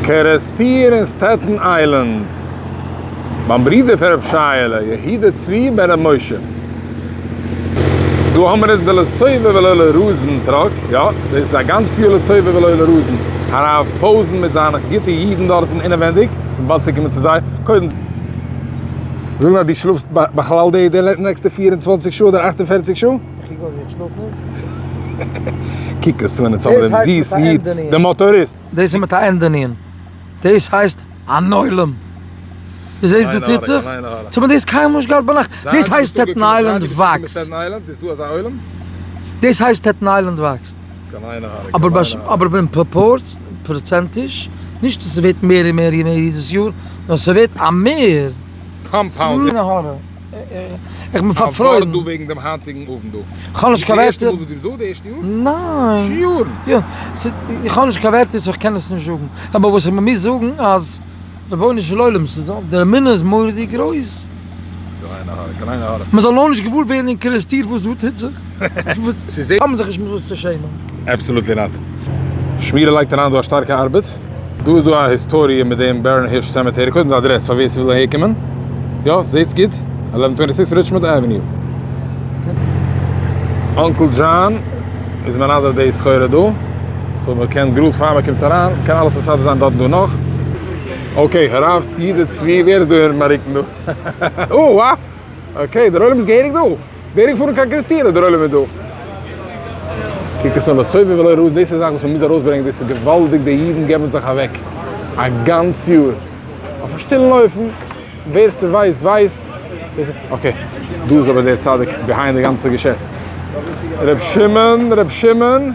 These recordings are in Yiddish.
קערעסטיר אין סטעטן איילענד, ביים ברודער פון ר' שייעלע, יהודה צבי בן ר' משה. דא האמער אונז די לסובב ולא לרזן truck, יא, דאס איז א גאנץ יאר לסובב ולא לרזן, הרב פאזען מיט זיינע גוטע אידן דארטן אינעווענדיג, צום באלד צוקומען צו זיי, קודם. זאג נאר, דו שלאפסט בכלל די נעקסטע 24 שעה אדער 48 שעה? איך קוק אויס ווי איך שלאף נישט? קוק עס אן, אונז האבן דעם זיסן איד, דעם מאטאריסט. דאס איז מיט א ענדע נון. דאס הייסט אן עולם. דו זעסט דא טוט זיך? צו האט מען דאס קיינמאל נישט געהאט ביינאכט. דאס הייסט סטעטן איילענד וואקסט. דאס הייסט סטעטן איילענד וואקסט. אבער אבער אין פראפארץ, פראצענטיש, נישט אז ס'ווערט מער און מער און מער יעדעס יאר, נאר ס'ווערט א מער. compound. איך בין פארפרוירן. א ווארט דא וועגן דעם היינטיגן אוונט דא. כ'האב נישט קיין ווערטער. די ערשטע מאל וואס דו ביסט דא? די ערשטע יאר? ניין. שוין יארן. יא. איך האב נישט קיין ווערטער so איך קען עס נישט זאגן. אבער וואס איך מוז זאגן אז רבונו של עולם ס'איז די אמונה איז מורא'דיג גרויס. מען זאל נאר נישט געוואר ווערן אין קערעסטיר וואס דא טוט זיך. האבן זיך נישט מיט וואס צו שעמען. Absolutely not. שמירה לייגט אריין דא א שטארקע ארבעט. דא איז דא א היסטאריע מיט דעם בערן הירש cemetery, קודם די אדרעס פאר ווער ס'וויל אהער קומען, יא זעהטס גוט, 1126 Richmond Avenue. Uncle John איז מנדב די סחורה דא, so מ'קען גראד פאר מ'קומט אריין, מ'קען אלעס מסדר זיין דארט דא נאך. Okay, הרב יהודה צבי, ווער איז דא אין מאריקן דא? או-אה! Okay, דער עולם איז געהעריג דא. געהעריג פארן קיין קערעסטיר דער עולם איז דא. קוק עס אן לסובב ולא רוז, דאס איז א זאך וואס מען מוז ארויסברענגען, דאס איז געוואלדיג, די אידן געבן זיך אוועק א גאנץ יאר אויף א שטילן אופן, ווער ס'ווייסט ווייסט, okay, דא איז אבער דער צדיק behind די גאנצע געשעפט, ר' שמעון, ר' שמעון.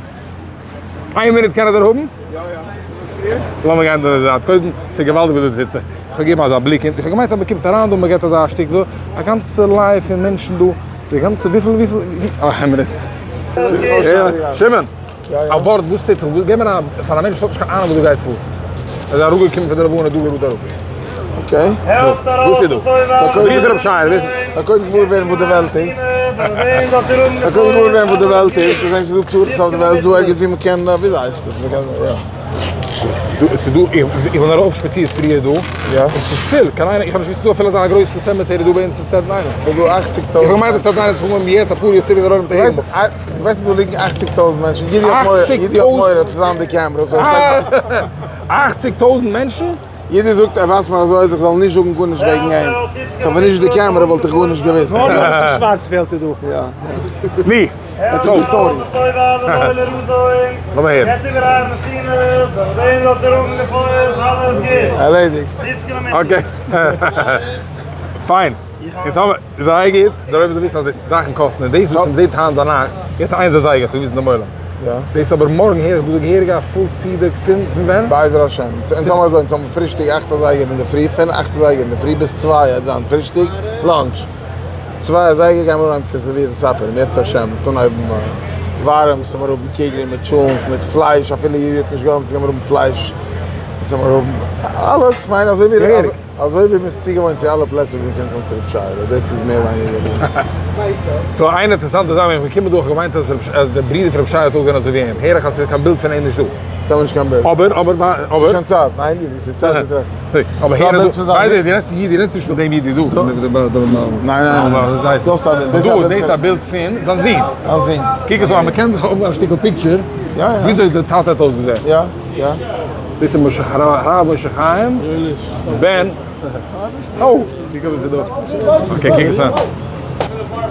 איין מינוט קען איך דיר האבן? לאמיר גיין די זייט קודם, ס'איז געוואלדיג וואס דא טוט זיך, איך האב געגעבן אזא בליק אונטן, איך האב געמיינט אז מ'קומט אריין דא מ'געט אזא שטיק דא, א גאנצע ליין פון מענטשן דא, די גאנצע וויפיל וויפיל, איין מינוט. שמעון, א ווארט וואס טוט זיך, געב מיר א, פאר א מענטש וואס האט נישט קיין אהנונג וואס דא גייט פאר, ער איז אראפגעקומען פון די לבנה דא גראד אראפ. Okay. וואס איז דא? ברודער רב שייער, ווער איז? פאר קודם געוואר ווערן וואו די וועלט איז. פאר קודם געוואר ווערן וואו די וועלט איז, צו זען ס'איז דא צרות אויף די וועלט, דא ערגעץ וואו מ'קען, וויאזוי הייסט עס? מ'קען, יא. ס'איז דא, איך בין ארויף שפאצירט פריער דא, יא. און ס'איז פול, קיין איינער, איך האב נישט געוואוסט ס'איז דא אפילו אזא גרויסע cemetery דא ביי אונז אין סטעטן איילענד. ס'איז דא אכציג טויזנט. איך האב געמיינט אז סטעטן איילענד איז פון יעצט אפאר יאר צוריק איז ארויף מיט א הערן. דו ווייסט אז דא ליגן אכציג טויזנט מענטשן, יעדער האט מורא, יעדער האט מורא צו זיין די קעמרע, so שטייט. אכציג טויזנט מענטשן? יעדער זאגט ער ווייזט מיר אזוי אז איך זאל נישט זאגן גארנישט וועגן אים, so ווען נישט די קעמרע וואלט איך גארנישט געוואוסט. נאר יוסי שווארץ פעלט דא. יא. ני. That's a good story. לאמיר הערן. ערלעדיגט. Okay. פיין. יעצט האבן מיר, זייער גוט, דער עולם זאל וויסן אז די זאכן קאסטן, און דאס וואס מ'זעט היינט ביינאכט, יעצט איינס אזייגער, כ'וויל וויסן דעם עולם. דאס אבער מארגן הער איך דא די געהעריגע א full סידור פון פון ווען? בעזר השם. אונז האבן אזוי, אונז האבן פרישטאג אכט אזייגער אינדערפרי, פון אכט אזייגער אינדערפרי ביז צוויי וועט זיין פרישטאג, lunch. צוויי אזייגער גיימיר אנהייבן צו סערווירן supper, אם ירצה השם, מ'וועט אנהייבן ווארעמס, מיר האבן קוגל מיט טשולנט, מיט פלייש, אפילו יעדער האט נישט געוואלט, גיימיר האבן פלייש, אונז האמיר האבן אלעס, כ'מיין אזוי ווי. אזוי ווי מ'איז צוגעוואוינט צו אלע פלעצער ווי מ'קומט אן צו רב שייעלע, דאס איז מער ווייניגער ווי. So איין אינטערעסאנטע זאך, ווען איך בין געקומען דא האב איך געמיינט אז דער ברודער פון רב שייעלע האט אויסגעזען אזוי ווי אים, הער איך אז ס'איז קיין בילד פון אים נישט דא. אונז האבן נישט קיין בילד. אבער, אבער, אבער. ס'איז שוין צייט, ניין? ס'איז צייט צו טרעפן. אבער הער איך דא, by the way, דו רעדסט פון איד, דו רעדסט נישט פון דעם איד דא, פון די, די, ניין, ניין, ניין. דאס איז א בילד, דאס איז א בילד. דאס איז א בילד פון זיין זון. זיין זון. קוק עס אן, מ'קען האבן א שטיקל picture וויאזוי דער טאטע האט אויסגעזען. יא, יא. דאס איז משה הרב משה חיים בן אוי קוק וואס איז דא okay קוק עס אן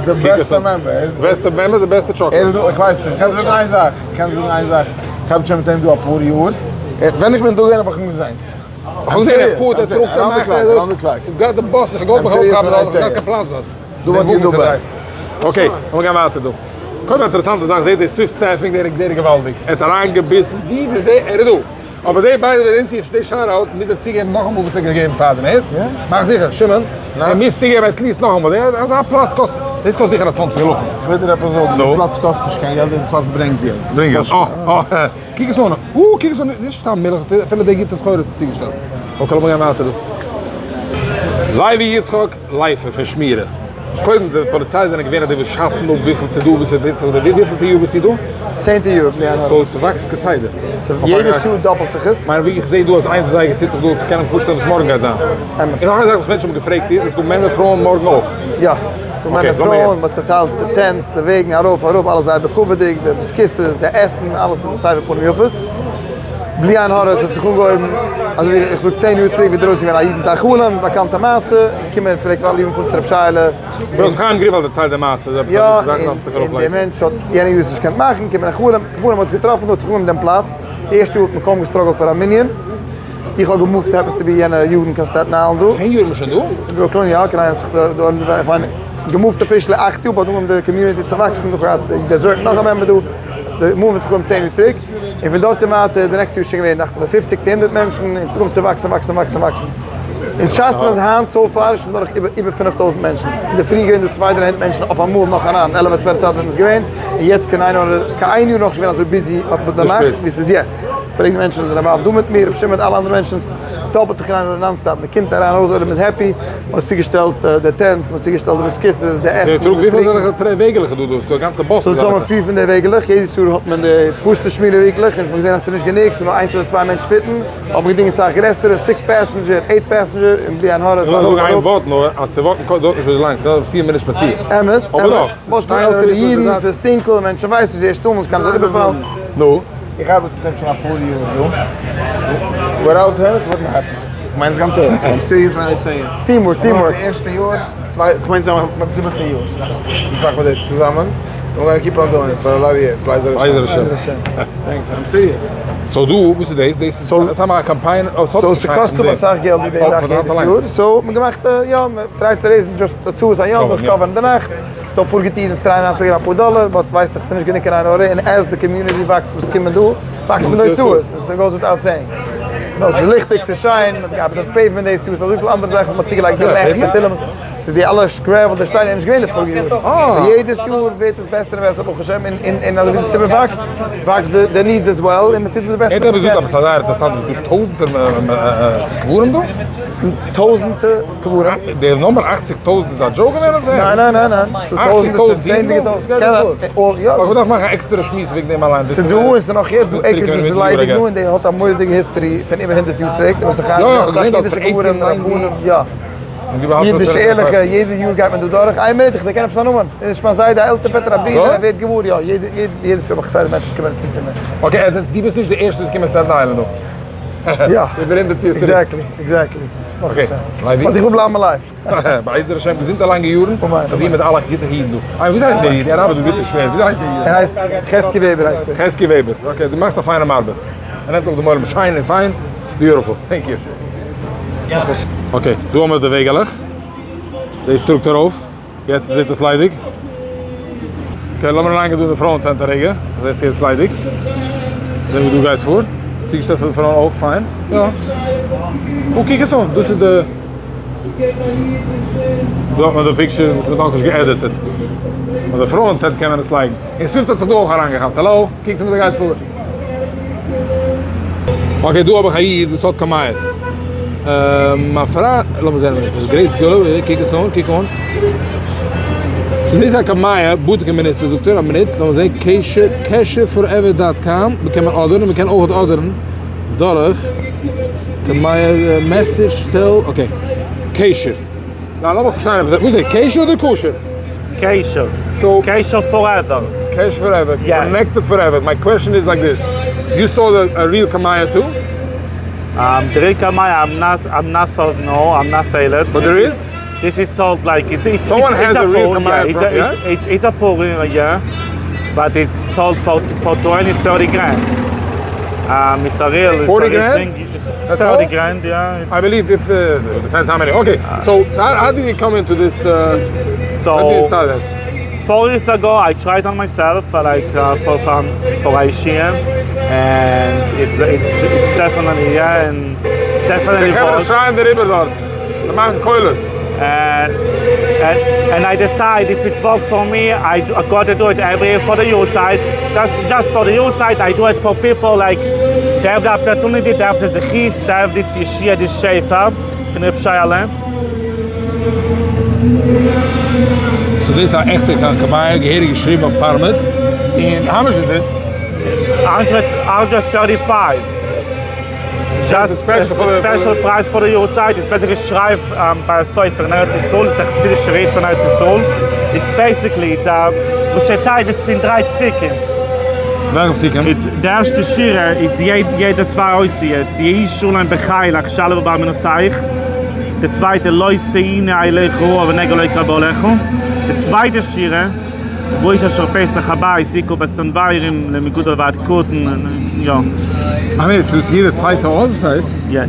די בעסטע member די בעסטע member די בעסטע chocolate ער איז דא איך ווייס נישט איך קען זאגן איין זאך איך קען זאגן איין זאך איך האב שוין מיט אים דא אפאר יאר ווען איך בין דא געווען האב איך אים געזען איך האב געזען ער פארט ער טראגט ער מאכט ער דאס גאט די באס איך געוואלט מיך אויפכאפן אבער איך האב קיין פלאץ דארט do what you do best. Okay לאמיר גיין ווייטער דא קודם א אינטערעסאנטע זאך זעט די Swift Staffing דער איז געוואלדיג ער האט אריינגעביסן ווי די זעט ער איז דא אבער די ביידע ווען זיך די שער out מוז ער צוגעבן נאכאמאל וואס ער האט געגעבן פאר דעם הערסט? מאך זיכער שמעון ער מוז צוגעבן at least נאכאמאל אזא פלאץ קאסט דאס קאסט זיכער א צוואנציג אלפים. איך וויל דיר עפעס זאגן דאס פלאץ קאסט נישט קיין געלט דאס פלאץ ברענגט געלט. ברענגט געלט אה אה קוק עס אן אה קוק עס אן נישט סתם מילך אפילו די גוטע סחורה איז צוגעשטעלט okay לאמיר גיין ווייטער דא. לוי יצחק לייפער פון שמירה. קודם די פאליציי זענען געווען אט די וואס שאצן אפ וויפיל ס'איז דא וואס ס'טוט זיך דא, וויפילטע יאר ביסטו דא? צענטע יאר בלי עין הרע. so ס'וואקסט כסדר. יעדעס יאר דאפלט זיך עס. כ'מיין ווי איך זעה דא אז איינס אזייגער טוט זיך דא, קען איך מיר פארשטעלן וואס מארגן גייט זיין. אמת. און נאך א זאך וואס מענטשן האבן געפרעגט איז, איז דא מענער פרויען מארגן אויך? יא. ס'דא מענער פרויען, מ'האט צוטיילט די tents, די וועגן ארויף אראפ, אלעס זייער בכבוד'יג, די בית הכסא'ס, די עסן, אלעס איז סבר פנים יפות. בלי עין הרע, עס האט זיך אנגעהויבן, אזוי ווי איך זאג צען יאר צוריק ווי דער איז געווען א איד מיט א חלום, באקאנטע מעשה, געקומען און פרעגט פאר אלע יארן פארן צו רב שייעלע. ר' חיים גריוואלד דערציילט די מעשה, איז עפעס א געוויסע זאך דארפסטו יא, און דער מענטש האט יענע יאר עס נישט געקענט מאכן, געקומען א חלום, כפרה מ'האט זיך געטראפן דא, האט זיך אנגעהויבן דעם פלאץ, די ערשטע יאר האט מען קוים גע struggle ט פאר א מנין, איך האב גע move ט עפעס to be יענע יארן קיין סטעטן איילענד דא. צען יאר איז מען שוין דא? אין ברוקלין יא, קיין איינער האט זיך דא, איך מיין גע move ט officially אכט יאר, but אנגעהויבן די community צו וואקסן, נאך געהאט dessert נאך א member דא, די move האט זיך אנגעהויבן צען יאר צוריק, און פון דארט און ווייטער די נעקסטע יאר איז שוין געווען דאכט זיך מיר פופציג צו הונדערט מענטשן, און ס'איז אנגעהויבן צו וואקסן וואקסן וואקסן וואקסן. און שאצן אז היינט so far איז שוין דורך איבער פינף טויזנט מענטשן, אינדערפרי געווען דא צוויי דריי הונדערט מענטשן אויף אמאל נאכאנאנד, עלעווע צוועלף צייט ווען איז געווען, און יעצט קיין איין האר קיין איין יאר נאכנישט געווען אזוי busy אויף די נאכט ווי ס'איז יעצט, פרעג די מענטשן זענען אויף דא מיט מיר, ר' שמעון אלע אנדערע מענטשן, ס'דאפלט זיך קיין איין האר non stop, מ'קומט אריין ארויס עולם איז happy, מ'האט צוגעשטעלט די tents, מ'האט צוגעשטעלט די בית הכסא'ס, די עסן, די טרינקען. וויפיל אזעלכע וועגעלעך איז דא דא? ס'איז דא א גאנצע באס אזעלכע. ס'איז דא פיר פון די וועגעלעך, יעדעס יאר האט מען די פשוטע שמירה וועגעלעך, און מ'האט געזען אז ס'איז נישט גענוג, ס'איז נאר איינס אדער צוויי מענטשן fit ן, האט מען געדינגען סאך גרעסערע, six passenger, eight passenger, און בלי עין הרע איז איך וויל ארויף זאגן איין אראפ. ווארט נאר, אז צו walk ן דויערט נישט אזוי לאנג, ס'איז נאר פיר מינוט שפאציר. אמת, אבער אמת, דאך, באט ס'שטייען עלטערע אביסל אידן, אויף די זייט. ס'איז טונקל, מענטשן ווייסן נישט, זיי שטומלן, ס'קען זיי אריבערפאלן. נו. איך ארבעט מיט אים שוין אפאר יאר דא, without him it wouldn't happen, איך מיין עס גאנץ ערנסט, I'm serious when I say it. ס'איז teamwork, teamwork. די ערשטע יאר, צוויי, איך מיין זיי מיין זיבעטע יאר, וואס מאכט מען דאס צוזאמען, און we're gonna keep on doing it for a lot of years, בעזר השם. בעזר השם. Thanks, I'm serious. So דא, וואס איז דאס? דאס איז סתם א קאמפיין? So ס'קאסט אפ אסאך געלט ווי די זאך יעדעס יאר, so האט מען געמאכט יא, מען try ט צו raise ן just הוצאות היום זיך cover ן די נאכט, ס'דא אפאר גוטע אידן וואס try ען אריינצוגעבן אפאר דאלער, but ווייסט דאך ס'נישט גענוג קיין עין הרע, און as די community וואקסט וואס קומען דא, וואקסן די הוצאות, עס goes without saying. נאר ס'איז ליכטיג, ס'איז שיין, מ'האט געארבעט אויף pavement דאס יאר, ס'איז אזויפיל אנדערע זאכן וואס מ'האט צוגעלייגט, די לעכט, די תהלים, ס'איז די אלע gravel, די שטיינער איז נישט געווען די פאריגע יאר, so יעדעס יאר ווערט עס בעסער און בעסער ברוך השם, און אזוי ווי די ציבור וואקסט, וואקסט די needs as well, און מ'טוט די בעסטע ער האט וואס עפעס מ'קען. געזאגט עפעס א זייער אינטערעסאנט, ס'איז דא טויזענטער קברים דא? טויזענטער קברים. די נומבער אכציג טויזענט איז א joke געווען אזוי? ניין ניין ניין ניין, ס'איז אכציג טויזענטער, טויזענט אידן צענדליגע דא? טויזענטער, קען יא. אבער מ'דארף מאכן א עקסטערע שמועס וועגן דעם אליין. ס'איז דא און ס'איז נאך יעצט דא acreage וואס איז ליידיג דא און די האט א מורא'דיגע history פון איבער הונדערט יאר צוריק, און ס'איז אסאך אידישע קברים, רבנים, יא. אידישע ערליכע, יעדע יאר גייט מען דא דורך, איין מינוט איך דערקען עפעס א נאמען, איז נישט מיין זיידע א עלטער פעטער א ברודער, ער ווערט געוואר, יא, יעדע יעדעס יאר האב איך כסדר מענטשן קומען צו צו מיר. Okay, דו ביסט נישט די ערשטע וואס קומען סטעטן איילענד דא. יא, איבער הונדערט יאר צוריק. Exactly, exactly. Okay, לייבי. But איך וויל בלייבן alive. בעזר השם געזונטע לאנגע יארן, פאר דיר מיט אלע גוטע אידן דא. איי וויאזוי הייסט דער איד? ער ארבעט דא ביטער שווער, וויאזוי הייסט דער איד? ער הייסט חזקי וועבער הייסט ער. חזקי וועבער, okay, דו מאכסט א פיינעם ארבעט. ער נעמט אויף דעם עולם שיין און פיין, beautiful, thank you. Okay, דא האבן מיר די וועגעלעך, דאס טראגט ארויף, יעצט זעט עס ליידיג. Okay, לאמיר אריינגיין דא אין די פרויען tent א רגע, זעט עס יעצט ליידיג. זען ווי דא גייט פאר, צוגעשטעלט פאר די פרויען אויך פיין, יא. און קוק עס אן, דאס איז די. דא האט מען די picture וואס מען האט נאכנישט גע edit ט. ביי די פרויען tent קען מען עס לייגן. און סוויפט האט זיך דא אויך אריינגעכאפט. האלא, קוקטס וואס דא גייט פאר. Okay, דא האב איך א איד וואס האט קמיעות. מיין פריינט, לאמיר זען ווער עס איז. גרעיט סגולה, קוק עס אן, קוק אן. ס'איז דאס א קמיע, בדוק ומנוסה, זאגט ער, א מינוט, לאמיר זען, קשר, קשר forever dot com, דא קען מען order ן, און מען קען אויך order ן דורך קמיע message cell, okay, קשר. ניין, לאמיך פארשטיין עפעס, וואס איז קשר אדער כשר? קשר. So קשר forever. קשר forever, connected forever, my question is like this, you saw the real קמיע too? The real קמיע, I'm not, I'm not sold, no, I'm not sell it. But there is? This is sold like, it's, it's, Someone it's, has it's a real pool, קמיע yeah, it's, from, a, yeah? it's, it's, it's a pool, yeah, but it's sold for, for 20, 30 grand. It's a real, it's 40 a real grand? thing. That's 30 all? grand, yeah. It's, I believe if, uh, depends how many. Okay, so, so how, how did you come into this, uh, so how did you start that? 4 years ago, I tried on myself, like uh, for um, for ICM, and it's it's it's definitely yeah, and definitely די חברה worked. שרייען דעריבער דארט, זיי מאכן קולות. And, and and I decide if it's work for me, I, I got to do it every year for the yahrzeit. Just just for the yahrzeit, I do it for people like they have the opportunity, they have the zechis, they have this yeshia, this shefa, פון רב שייעלע. So דאס איז א עכטע קאמייער, געהעריג געשריבן אויף פארמעט. און how much איז דאס? Hundred thirty five. Just special price פאר די יארצייט איז בעסער געשרייב ביי א סופר אין ארץ ישראל, איז א חסידישע איד פון ארץ ישראל, איז basically איז א ראשי תיבות פון דריי פסוקים. וועלכע פסוקים? איז די ערשטע שורה איז יעדע צוויי אותיות, יהי שלום בחילך שלוה בארמנותיך, די צווייטע לא תאונה אליך רעה ונגע לא יקרב אליך, די צווייטע שורה וואו אשר פתח הבית היכו בסנוורים למגודל ועד קטן, יא. א מינוט, ס'איז יעדע צווייטע אות וואס הייסט? יא,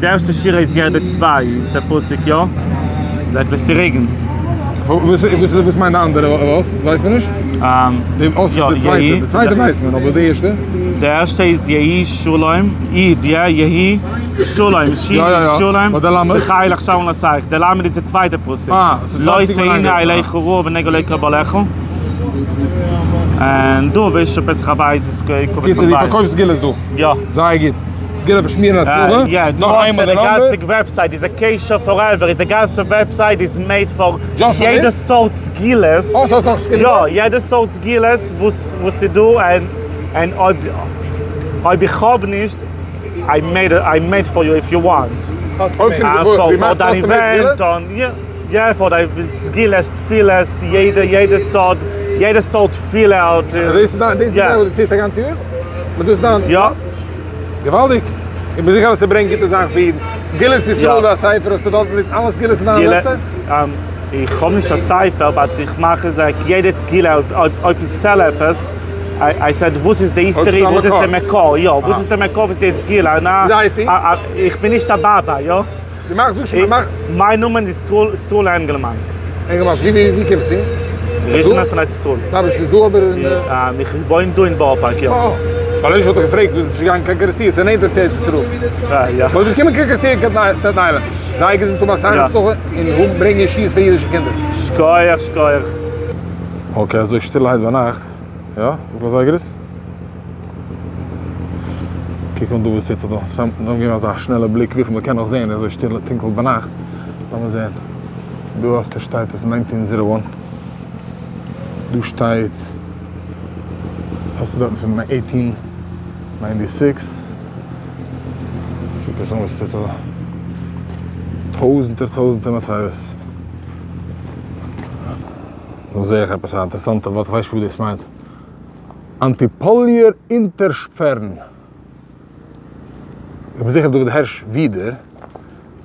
די ערשטע שורה איז יעדע צוויי איז די פסוק יא? like לסירוגין. וואס מיינט די אנדערע אות? ווייסט מען נישט? די אות פון די צווייטע, די צווייטע ווייסט מען, אבער די ערשטע? די ערשטע איז יהי שלום, איד, יא, יהי שלום, שין איז שלום, בחילך שלוה בארמנותיך, די למד איז די צווייטע פסוק. לא תאונה אליך רעה ונגע לא יקרב אליך. און דא וועסט שוין פסח הבית איז קובץ קיצור דו פארקויפסט סגולות דא? יא. זייער גוט. סגולה פאר שמירן הצלחה. יא, נאך איינמאל די number. די גאנצע website איז א קשר forever, איז די גאנצע website איז made פאר יעדע סארט סגולות. אה, ס'האט נאך סגולות? יא, יעדע סארט סגולות וואס וואס איז דא, און אויב אויב איך האב נישט, I made I made for you if you want. פאר דיין event, יא, פאר דיין סגולות, תפילות, יעדע יעדע סארט, יעדע סארט תפילה. דאס איז דיין, דאס איז דיין וואס דו טוסט א גאנץ יאר? דאס איז דיין? יא. געוואלדיג! איך בין זיכער אז ס'ברענגט גוטע זאכן פאר אידן. סגולות ישראל איז א ספר, האסטו דארט מיט אלע סגולות אין דיין website? איך האב נישט א ספר, but איך מאך עס like יעדע סגולה אויב איך sell עפעס, I said וואס איז די history, וואס איז די מקור, יא, וואס איז די מקור פון די סגולה, וויאזוי הייסטו? איך בין נישט א באבא, יא? דו מאכסט זאג שוין מאך. מיין נאמען איז ישראל ענגעלמאן. ענגעלמאן, ווי ווי קומסטו? Original פון ארץ ישראל. ניין ביסט דא אבער אין. איך וואוין דא אין בארא פארק יא. אה. ווייל איך וואלט דיך געפרעגט ווי ביסטו געגאנגען קיין קערעסטיר, ס'איז נענטער צו ארץ ישראל. יא. וואלט ביסט געקומען קיין קערעסטיר קיין סטעטן איילענד. זיי געזונט האבן אסאך הצלחה און האבן ברענגען ישועות פאר אידישע קינדער. שכוח שכוח. Okay אזוי שטילערהייט ביינאכט, יא? וויפיל אזייגער איז? קוק אן דא וואס טוט זיך דא, סא לאמיר געבן אזא שנעלע בליק וויפיל מען קען נאך זעהן אזוי שטיל טונקל ביינאכט, לאמיר זעהן, דא האסטו שטייט עס nineteen zero one, דא שטייט, האסטו דארטן פון eighteen ninety six, קוק עס אן וואס טוט זיך דא, טויזענטער טויזענטער מצבות. דא זעה איך עפעס א אינטערעסאנטע ווארט, כ'ווייס נישט וואס דאס מיינט. אנטיפאליער אונטערשפערן. איך בין זיכער דוד הערש ווידער,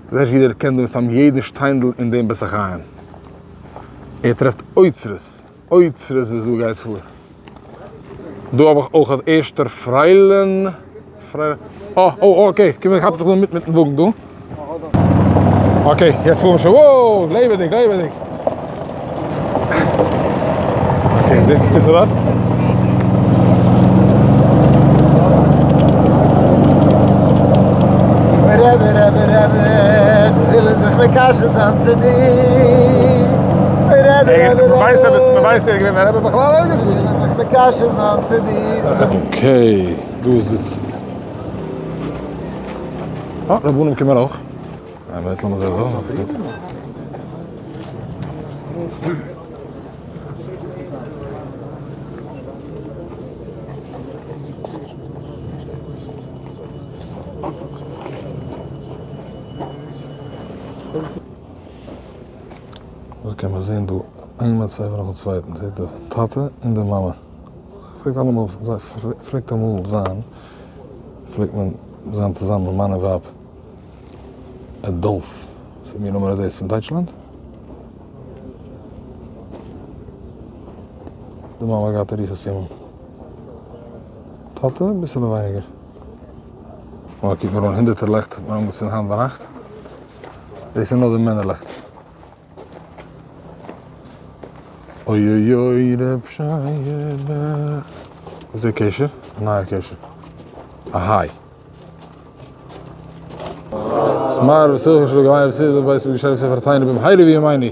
דוד הערש ווידער קען דא מסתם יעדן שטיינדל אין דעם בית החיים. ער טרעפט אוצרות, אוצרות וואס דא גייט פאר. דא האב איך אויך ערשטער פריילען, פריילען, אה, אה, okay, קום איך כאפ דיך דא מיט מיטן וואגן דא. Okay, יעצט פארן מיר שוין, wow, לעבעדיג, לעבעדיג. Okay, זעהט זיך שטיצער דארט. רבי רבי רבי, וויל איך זיך מקשר זיין צו דיר. רבי רבי רבי, מ'ווייסט ער איז געווען א רבי בכלל ערגעץ? וויל איך זיך מקשר זיין צו דיר. Okay, דא איז די. אה, רבנים קומען אויך. איין מינוט לאמיר זען דא. דא קען מען זען דא איין מצבה נאכן צווייטן, זעט די טאטע און די מאמע. פלעגט אלעמאל פלעגט אמאל זיין פלעגט מען זיין צוזאמען מאן און ווייב. אדאלף, פון מיר נאמען איז דאס פון דייטשלאנד? די מאמע האט געהאט אריכות ימים. טאטע אביסעלע ווייניגער. אוי קוק מיר אן הונדערטער לעכט האט מען אנגעצינדן היינט ביינאכט. דאס איז נאר די מענער לעכט. אוי אוי אוי ר' שייעלע. וואס איז דער קשר? א נייער קשר. א היי. סמאר וסוכר של גמיים וסוכר בית מקדש וספר תיינו במהרה בימינו.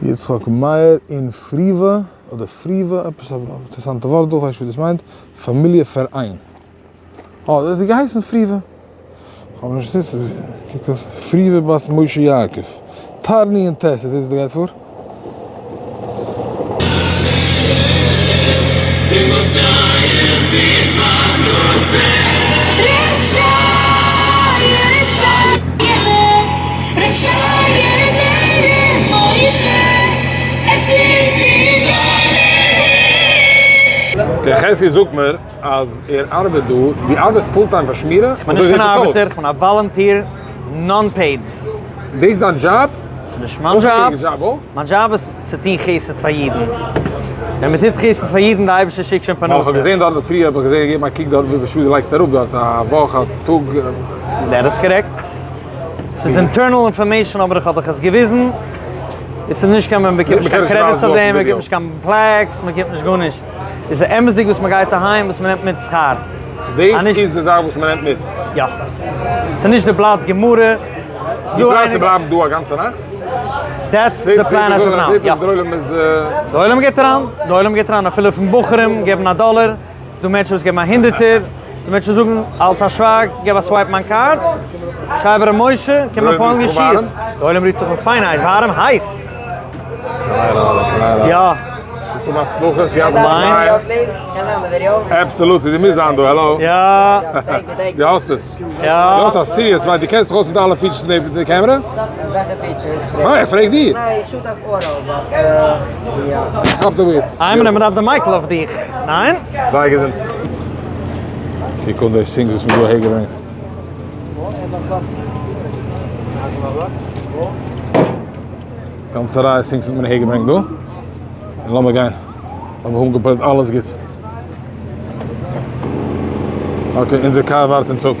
יצחק מאיר אין פריווע, אדער פריווע, עפעס א אינטערעסאנטע ווארט דא, כ'ווייס נישט וואס דאס מיינט, פאמיליע פאראיין. אה, דאס איז געהייסן פריווע. כ'האב נישט קוק אויס פריווע בת משה יעקב תרני און טעס איז וואס דא גייט פאר? דער חזקי זאגט מיר אז ער ארבעט דא, דו ארבעסט full time פאר שמירה? כ'בין נישט קיין ארבעטער, כ'בין א volunteer, non paid. דאס איז דיין דזשאב? ס'איז נישט מיין דזשאב, מיין דזשאב איז צו טון חסד פאר אידן. ווען מען טוט חסד פאר אידן, די אייבערשטער שיקט שוין פרנסה. ווייל איך האב געזען דארט פריער האב איך געזען געגעבן א קוק דארט וויפיל שעה דו לייגסט אראפ דארט, א וואך, א טאג. That is correct. ס'איז internal information אבער איך האב דיך עס געוויזן. עס איז נישט קיין מען באקומט נישט קיין credits אויף דעם, מען גיבט נישט קיין plaques, מען גיבט נישט גארנישט. עס איז אמת'דיג וואס מען גייט אהיים וואס מען נעמט מיט שכר. דאס איז די זאך וואס מען נעמט מיט? יא. ס'איז נישט די בלאט גמרא. דו פלאנסט צו בלייבן דא א גאנצע נאכט? That's the plan as of now, יא. דער עולם איז. דער עולם גייט אריין, דער עולם גייט אריין, אפילו פון בחורים געבן א דאלער, ס'איז דא מענטשן וואס געבן א הונדערטער, ס'דא מענטשן וואס זאגן אל תשווייג, געב א swipe מיין card, שרייב ר' משה, קום מיר פועל'ן ישועות. דער עולם רופט זיך אן פיין, ווארעם, הייס. יא. ביסטו מצליח סייעתא דשמיא. Absolutely, דו מוזט זיין דא, העלא. יא. דו האסט עס. יא. דו האסט א serious mic, דו קענסט דיך אויס מיט אלע features פון די קעמערע? וועלכע features? אה, איך פרעג דיר. ניין, איך shoot אויף auto, but יא. כאפ די וויט. איין מינוט, מ'דארף די mic ל אויף דיך, ניין? זיי געזונט. קוק אן די sinks וואס מ'האט דא אהער געברענגט. גאנצע רייע sinks האט מען אהער געברענגט דא. און לאמיר גיין. לאמיר האבן געפועלט אלעס גוטס. Okay, אונזער קאר ווארט אונז אפ.